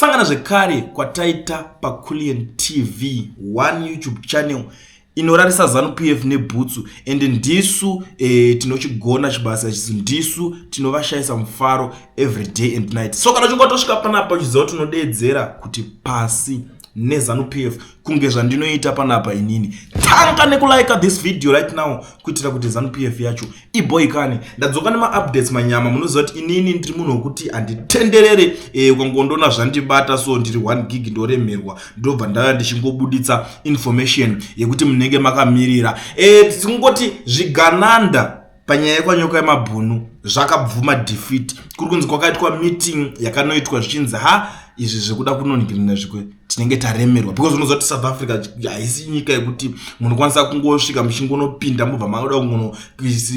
Kusangana zvekare kwataita paCulian TV, one YouTube channel inorarisa ZANU PF nebhutsu, ende ndisu tinochigona chibasa ichi, ndisu tinovashayisa mufaro every day and night. So kana uchinge watosvika panapa, uchiziva kuti unodeedzera kuti pasi neZANU PF kunge zvandinoita panapa inini, tanga nekulike this video right now kuitira kuti ZANU PF yacho iboikane. Ndadzoka nemaupdates manyama. Munoziva kuti inini ndiri munhu wekuti handitenderere. Ukangondona zvandibata, so ndiri 1 gig, ndoremerwa, ndobva ndava ndichingobuditsa information yekuti munenge makamirira. Tingoti zvigananda panyaya yekwanyoka yemabhunu zvakabvuma defeat. Kuri kunzi kwakaitwa meeting yakanoitwa, zvichinzi ha, izvi zvekuda kunoningirina zvikwe tinenge taremerwa, because unoziva kuti South Africa haisi nyika yekuti munokwanisa kungosvika muchingonopinda, mobva makuda kungono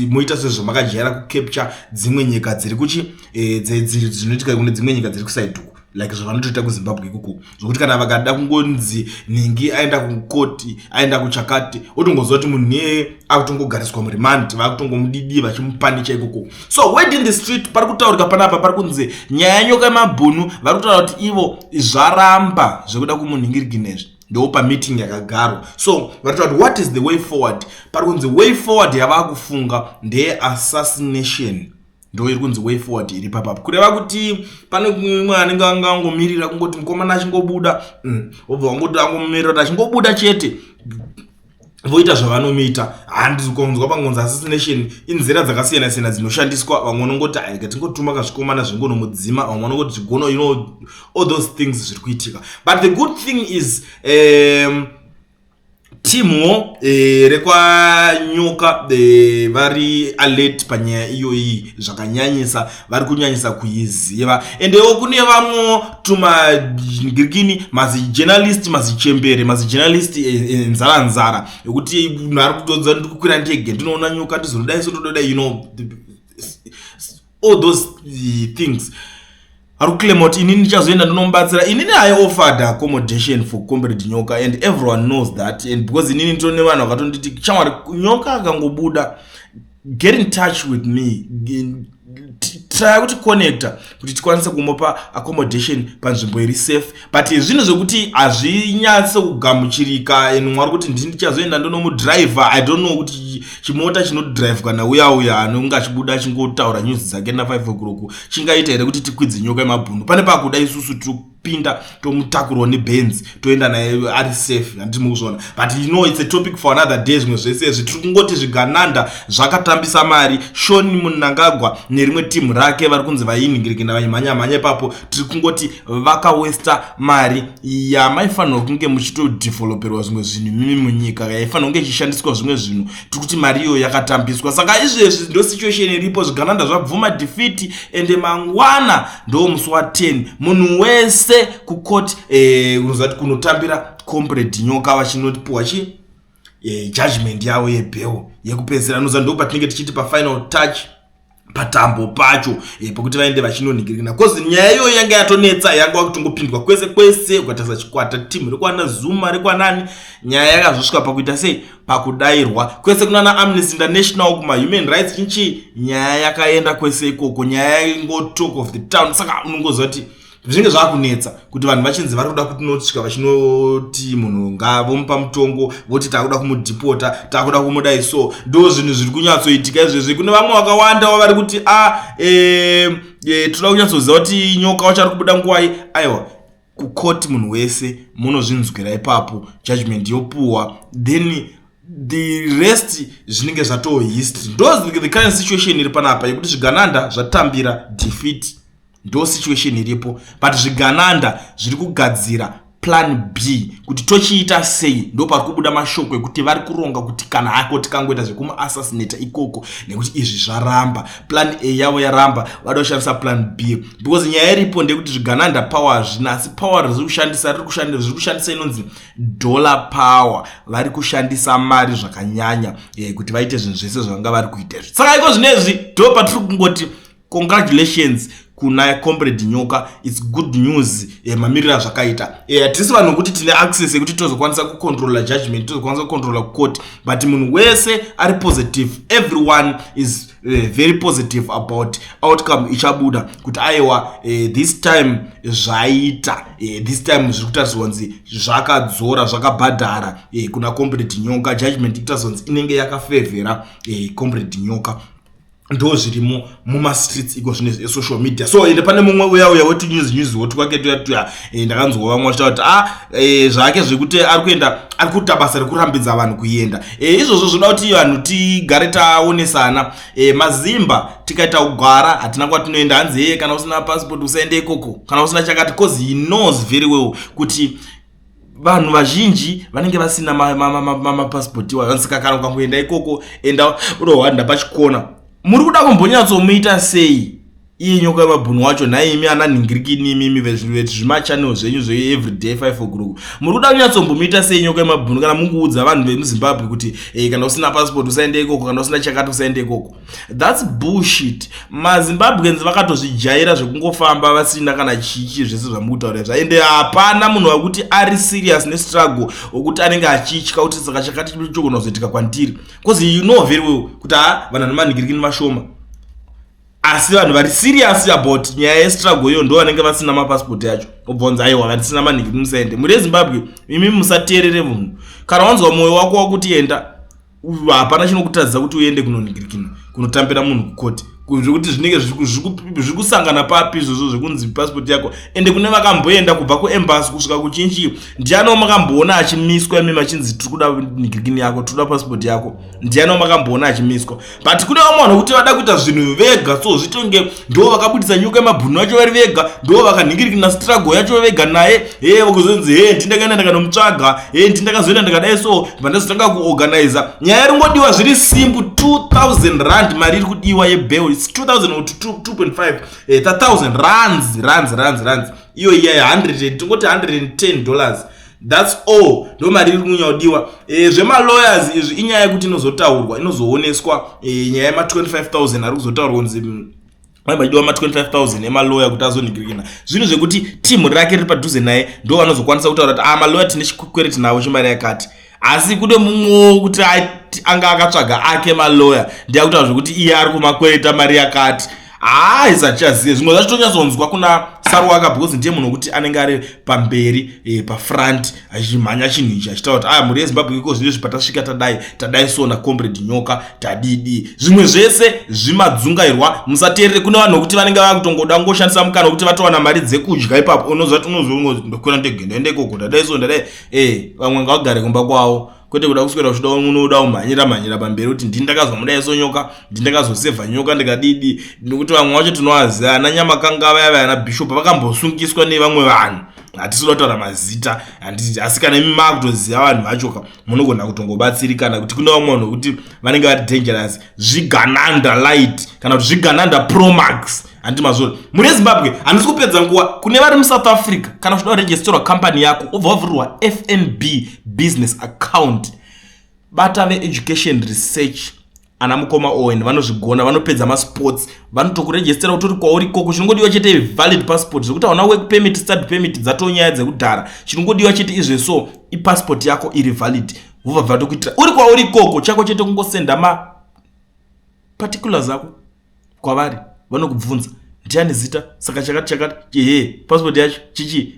moita sezvamakajaira kucapture dzimwe nyika dziri kuchi dzinoitika kune dzimwe nyika dziri kuside uku, like zvavanotoita kuZimbabwe ikoko, zvokuti kana vakada kungonzi nhingi aenda kukoti, aenda kuchakati, otongoziva kuti munhu iyeye akutongogariswa muremand, vakutongomudidi vachimupanicha ikoko. So word in the street pari kutaurika panapa, pari kunzi nyaya yenyoka yemabhunu, vari kutaura kuti ivo zvaramba zvekuda kumunhingiriginezvi. Ndo pameeting yakagarwa. So vari kutaura kuti what is the way forward? Pari kunzi way forward yavakufunga ndeyeassassination. Ndo iri kunzi way forward iri papapo, kureva kuti pane mumwe anenge anga angomirira kungoti mukomana achingobuda, obva wangoti angomirira kuti achingobuda chete, voita zvavanomuita. Handisi kunzwa pangonzi assassination, inzira dzakasiyana siyana dzinoshandiswa. Vamwe vanongoti aika tingotuma kazvikomana zvingonomudzima, vamwe vanongoti zvigono, all those things zviri kuitika. But the good thing is teamwo rekwanyoka vari alert panyaya iyoyi zvakanyanyisa, vari kunyanyisa kuiziva. Endewo kune vamwe tumagirikini mazijournalist, mazichembere, mazijournalist enzara nzara ekuti munhu ari kutodza, ndikukwira ndege ndinoona nyoka, ndizonodai so ndodai, all those things. Ari kuclaima kuti inini ndichazoenda ndinomubatsira. Inini I offered accommodation for Comrade Nyoka and everyone knows that, and because inini nditone vanhu vakatonditi, "Shamwari, Nyoka akangobuda, get in touch with me, try kuti connecta kuti tikwanise kumupa accommodation panzvimbo iri safe." But zvinhu zvekuti hazvinyatso kugamuchirika, and mwari kuti ndini ndichazoenda ndonomudhiraivha, I don't know kuti chimota chinodhiraivhwa nauya uya anonge achibuda achingotaura news dzake na5 o'clock chingaita here kuti tikwidze nyoka yemabhunu. Pane pakuda isusu topinda, tomutakurawo nebenz, toenda naye ari safe, handiti mukuzviona? But it's a topic for another day. Zvimwe zvese izvi tiri kungoti zvigananda zvakatambisa mari. Sean Mnangagwa nerimwe timu rake vari kunzi vainhingirikina vaimhanya-mhanya ipapo, tiri kungoti vakawesta mari yamaifanirwa kunge muchitodeveloperwa zvimwe zvinhu mimi munyika, yaifanirwa kunge ichishandiswa zvimwe zvinhu. Tiri kuti mari iyoyo yakatambiswa. Saka izvezvi ndo situation iripo, zvigananda zvabvuma defeat, ende mangwana ndo musi wa10, munhu wese kukoti unoziva kuti kunotambira Comrade Nyoka vachinopiwa chi judgment yavo yebail yekupedzisira. Unoziva ndo patinenge tichiti pafinal touch patambo pacho pekuti vaende vachinonhingirikina, because nyaya iyoyo yanga yatonetsa, yanga wakutongopindwa kwese kwese. Ukatarisa chikwata timu rekwana Zuma, rekwanani, nyaya yakazosvika pakuita sei, pakudayirwa kwese kunana Amnesty International, kumahuman rights chinchi, nyaya yakaenda kwese ikoko, nyaya yaingo talk of the town. Saka unongoziva kuti zvinenge zvaakunetsa kuti vanhu vachinzi vari kuda kutinosvika vachinoti munhu ngavomupa mutongo, voti taakuda kumudhipota, taakuda kumudai. So ndo zvinhu zviri kunyatsoitika izvezvi. Kune vamwe vakawandawo vari kuti a toda kunyatsoziva kuti Nyoka wacho ari kubuda nguvai. Aiwa, kukoti munhu wese munozvinzwira ipapo, judgment yopuhwa, then the rest zvinenge zvatoo history. Ndo the current situation iri panapa yekuti zvigananda zvatambira defeat, ndo situation iripo. But zvigananda zviri kugadzira plan B kuti tochiita sei. Ndo pari kubuda mashoko ekuti vari kuronga kuti kana hako tikangoita zvekumuassassinata ikoko, nekuti izvi zvaramba, plan A yavo yaramba, vada kushandisa plan B, because nyaya iripo ndeyekuti zvigananda power hazvina, asi power riri kushandisa, riri kushandisa inonzi dollar power. Vari kushandisa mari zvakanyanya kuti vaite zvinhu zvese zvavanga vari kuita izvi. Saka iko zvinezvi ndo patiri kungoti congratulations. Kuna Comrade Nyoka it's good news. Mamiriro azvakaita, hatisi vanhu vekuti tine access yekuti tozokwanisa kucontrola judgment, tozokwanisa kucontrola court, but munhu wese ari positive. Everyone is very positive about outcome ichabuda, kuti aiwa, this time zvaita, this time zviri kutarisirwa kunzi zvakadzora, zvakabhadhara kuna Comrade Nyoka. Judgment ikutarisirwa kunzi inenge yakafevhera Comrade Nyoka. Ndo zvirimo mumastreets iko zvine esocial media. So ende pane mumwe uya uya weti news news woti kwake tuya tuya, ndakanzwa vamwe vachitaura kuti a zvake zvekuti ari kuenda, ari kuita basa rekurambidza vanhu kuenda. Izvozvo zvinoda kuti vanhu tigare taonesana. Mazimba tikaita kugwara, hatina kwatinoenda. Hanzi yeye, kana usina passport usaende ikoko, kana usina chakati, 'cause he knows very well kuti vanhu vazhinji vanenge vasina mapasipoti iwayo. Saka kana ukangoenda ikoko, enda unohwanda pachikona. Muri kuda kumbonyatsomuita sei iye Nyoka yemabhunu wacho nhaimi, ana nhingirikini imimi vezvimachannel zvenyu zveeveryday 5 o'clock? Muri kuda kunyatsombomuita sei Nyoka yemabhunu kana munguudza vanhu vemuZimbabwe kuti kana usina passport usaende ikoko, kana usina chakati usaende ikoko? That's bullshit. MaZimbabweans vakatozvijaira zvekungofamba vasina kana chichi. Zvese zvamukutaura izvo, ende hapana munhu wekuti ari serious nestruggle wekuti anenge achitya kuti saka chakati chogona kuzoitika kwandiri, because you know very well kuti ha, vanhu vane manhingirikini vashoma, asi vanhu vari serious about nyaya yestruggle iyo ndo vanenge vasina mapasipoti acho. Obvonza, aiwa, vatisina manhingirikini musaende. Muri yeZimbabwe imi, musateerere munhu. Kana wanzwa mwoyo wako wakuti enda, hapana chinokutadzisa kuti uende kunonhingirikina, kunotambira munhu kukoti. Zvekuti zvinenge zviri kusangana papi izvozvo zvekunzi pasipoti yako? Ende kune vakamboenda kubva kuembassy kusvika kuchinchi, ndiani makamboona achimiswa imi machinzi tiri kuda nhingirikini yako, tiri kuda pasipoti yako? Ndiani makamboona achimiswa? But kune vamwe vanhu kuti vada kuita zvinhu vega, so zvitonge ndo vakabudisa Nyoka yemabhunu vacho vari vega, ndo vakanhingirikina struggle yacho vega naye. He, kuzonzi he, ndindakaenda ndakanomutsvaga, he, ndindakazoenda ndakadai, so vandazotanga kuorganiza. Nyaya ringodiwa zviri simple, 2000 rand, mari iri kudiwa yebail. It's 2000 to 2.5 1000 rands, rands, rands, rands. Iyo iya 100, tingoti $110, that's all, ndo mari iri kunyanya kudiwa. Zvemalawyers izvi inyaya yekuti inozotaurwa, inozooneswa. Nyaya yema25 000 ari kuzotaurwa kunzi vaimbadiwa ma25 000 emaloya kuti azonhingirikina zvinhu zvekuti timu rake riri padhuze naye ndo vanozokwanisa kutaura kuti a, maloya tine chikwereti nawo chemari yakati. Asi kune mumwewo kuti anga akatsvaga ake maloya, ndiye kutaura zvekuti iye ari kumakwereta mari yakati. Haa, isatichazive zvimwe zvacho, tonyatsonzwa kuna Saruwaka, because ndiye munhu wekuti anenge ari pamberi, pafront, achimhanya chinhu ichi, achitaura kuti aya, mhuri yeZimbabwe, iko zvino izvi patasvika tadai, tadai, so nacomrade Nyoka tadidi. Zvimwe zvese zvimadzungairwa, musateerere. Kune vanhu vekuti vanenge vakutongoda kungoshandisa mukana wekuti vatowana mari dzekudya ipapo. Unoziva kuti unozongokwira ndege, ndaenda ikoko, ndadai, so ndadai. Vamwe ngavagare kumba kwavo, kwete kuda kuswera uchida unoda kumhanyira mhanyira pamberi kuti ndini ndakazomudai, so Nyoka ndini ndakazosevha Nyoka, ndikadidi. Nekuti vamwe vacho tinovaziva, ana Nyamakanga vaya vaya, ana Bishop, vakambosungiswa nevamwe vanhu. Hatisi kuda kutaura mazita, handiti? Asi kana imi maakutoziva vanhu vacho ka, munogona kutongobatsirikana kuti kune vamwe vanhu vekuti vanenge vari dangerous, zvigananda light kana kuti zvigananda promax, handiti mazvona? Muri yeZimbabwe, handisi kupedza nguva. Kune vari muSouth Africa, kana uchida kuregisterwa kambani yako, ubva wavhurirwa FNB business account, bata veEducation Research, ana mukoma Owen, vanozvigona, vanopedza masports, vanotokurejistera utori kwauri ikoko. Chinongodiwa chete valid passport. Zvekuti hauna work permit, study permit, dzatonyaya dzekudhara. Chinongodiwa chete izveso ipassport yako iri valid, vobva vatokuitira uri kwauri ikoko. Chako chete kungosenda maparticulars ako kwavari, vanokubvunza ndiani zita, saka chakati chakati, ehe, passport yacho chichi,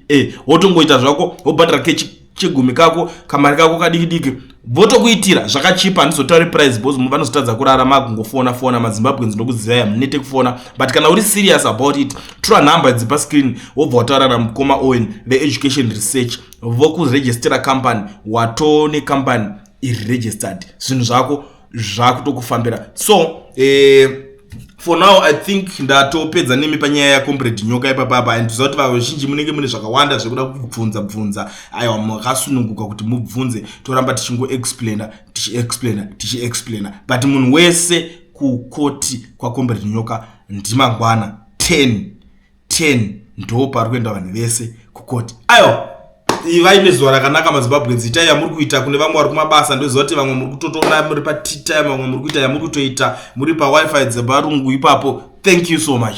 wotongoita zvako, wobhadhara kechegumi kako, kamari kako kadiki diki, votokuitira zvakachipa. Handizotauri price because vanozotadza kurara makungofona fona. MaZimbabweans ndokuzivai, hamunete kufona. But kana uri serious about it, tora nhamba idzi pascreen, wobva wataura namukoma Owen veEducation Research, vokurejistera company. Watone company iri registered, zvinhu zvako zvakutokufambira. So for now I think ndatopedza nemi panyaya yacomrade Nyoka ipapapa, and ziva kuti vazhinji munenge mune zvakawanda zvekuda kubvunza bvunza. Aiwa, makasununguka kuti mubvunze, toramba tichingoexplaina, tichiexplaina, tichiexplaina. But munhu wese kukoti kwacomrade Nyoka ndimangwana 10 10, ndo pari kuenda vanhu vese kukoti. Aiwa, ivai nezuva rakanaka, maZimbabweans. Itai yamuri kuita. Kune vamwe vari kumabasa, ndoziva kuti vamwe muri kutotoona muri patea time, vamwe muri kuita yamuri kutoita muri paWiFi dzevarungu ipapo. Thank you so much.